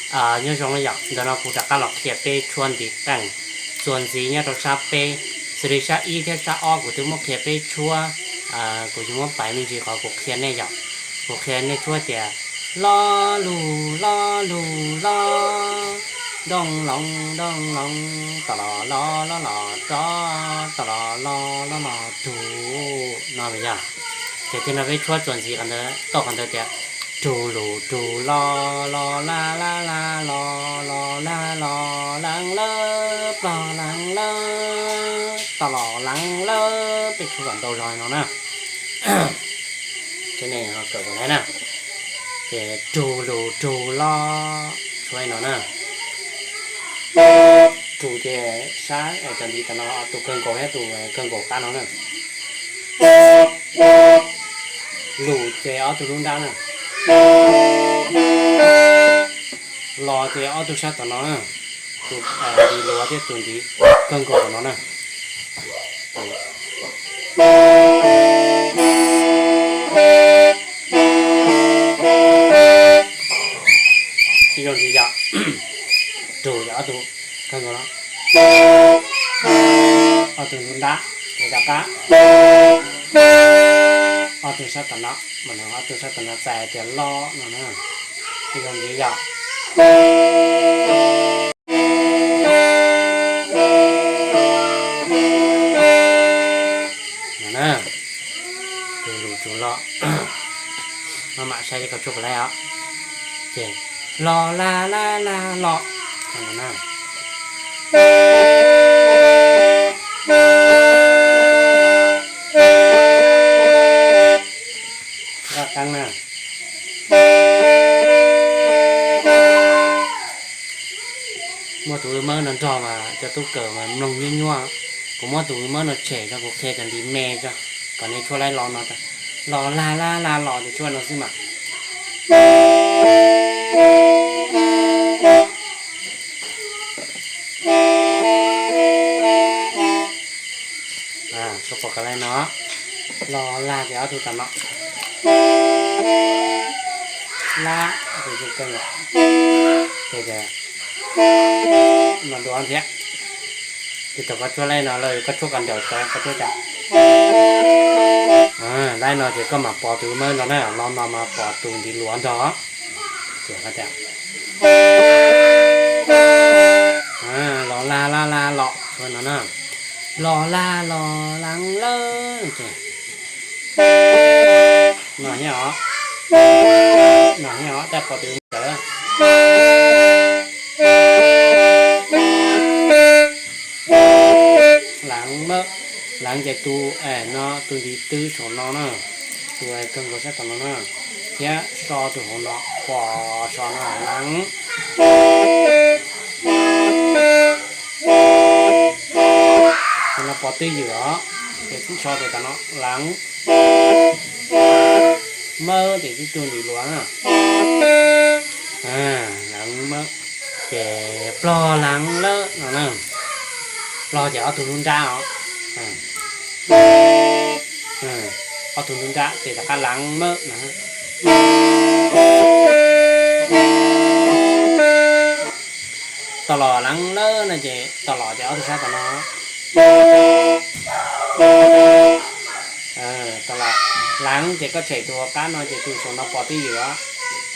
Nyob zoo yom, ntawm no kuv rov qab los qhia peb tshuab ntiv qeej txuas ntxiv nyob rau sab peb. Xws li sab ib thiab sab ob kuv twb muab qhia peb tshuab, kuv yuav muab pais me ntsis qhov kuv qhia nej yom. Kuv qhia nej tshuab tias lo lug lo lug lo, dooj loov dooj loov, tom los lo lo los rov, tom los lo lo los rug no los yog. Ces thiaj no peb tshuab txuas ntxiv qhov ntawd tau qhov ntawd tias rug lug rug lo, lo la la la lo, lo la lo, leev lawb plog leev lawb, tom los leev lawb. Peb tshuab kom ntau zog no na. Ces nej kawm kom laiv na. Ces rug lug rug lo, tshuab li no na. Rug ces sab cov ntiv tom no, tus kawg nkaus thiab tus kawg nkaus qab no na. Lug ces ob tug lub nrab na. Los ces ob tug sab tom no na, tus ntiv luav thiab tus ntiv kawg nkaus tom no na. Ib zaug ntxiv yom, rug ces ob tug kawg nkaus no, ob tug lub nrab, ces rov qab ob tug sab tom no, ob tug sab tom no txais tias lo no na. Ib zaug ntxiv yom. No na, tus lug tus lo, maj mam saib seb koj tshuab puas laib os. Ces lo la la la lo, no na. Vaj teeb na. Muab tus mawb no nrog mas cov tub kawm mas mloog nyuaj nyuaj. Kuv muab tus mawb no tshem tso, kuv qhia cov ntiv me tso, kom nej tshuab laib lo no, lo la la la lo ces tshuab no xwb mas. Koj pom kov li no, lo la ces ob tug tom no, la, tus tus kawg, ces no dua thiab. Ces thaum koj tshuab laib no los koj tshuab kom nrawm tso, koj tshuab cas, laib no ces koj mam pom tus mawb no na, lo no mas pom tus ntiv luav nrog. Ces koj tias lo la la la lo, tshuab no na, lo la lo leev lawb. No thiab os, no thiab os, tab pom tus ntawd. Leev mawb, leev ces tus no tus ntiv twb saum no na, tus kawg nkaus sab tom no na, thiab so tus hauv no, pos so no leev. Tus no pos twj ywm os, ces so tus tom no leev. Mawb ces tib tug ntiv luav na, leev mawb, ces plog leev lawb no na. Plog ces ob tug lub nrab os, ob tug lub nrab ces rov qab leev mawb no. Tom los leev lawb no ces tom los ces ob tug sab tom no, tom los leev ces koj tshem tus hauv qab no ces tus saum no pos twj ywm os,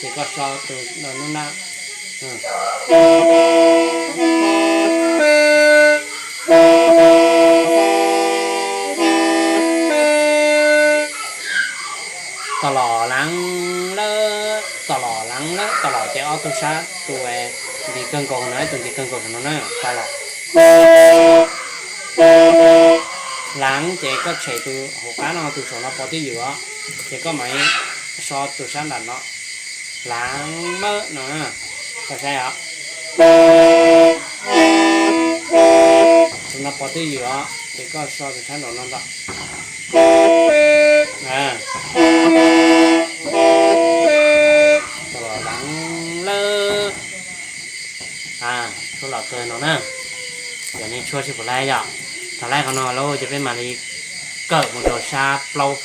ces koj so tus no nub na. Tom los leev lawb, tom los leev lawb, tom los ces ob tug sab tus ntiv kawg nkaus no, tus ntiv kawg nkaus no na, tom los leev ces koj tshem tus hauv qab no, tus saum no pos twj ywm os, ces koj mam so tus sab nram no, leev mawb no, koj saib os. Tus no pos twj ywm os, ces koj so tus sab nraum no ntag. Tom los leev lawb, tshuab los kawg no na. Ces nej tshuab seb puas laib yom. Thaum laib qhov no lawm ces peb mam li kawm mus rau sab plaub.